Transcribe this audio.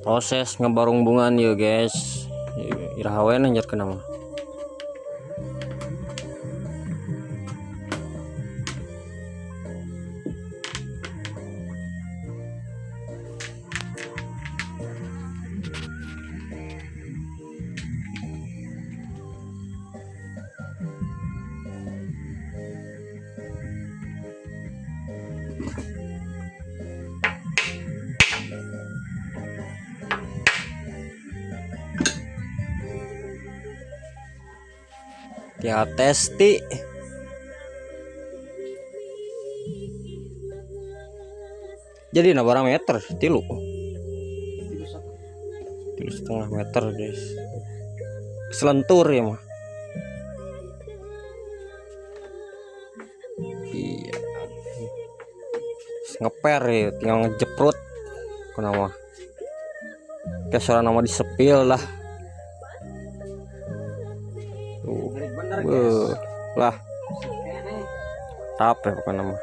Proses ngebarungbungan ya guys. Iraha we nanjarkeun mah. Ya testi. Jadi nah barang meter tilu. 3,5 meter guys. Selentur ya mah. Iya. Ngeper ya, tinggal ngejeprut. Kenapa? Kayak suara nama disepil lah. Tuh. Bener Beuh, guys. lah, tap ya pokoknya mah.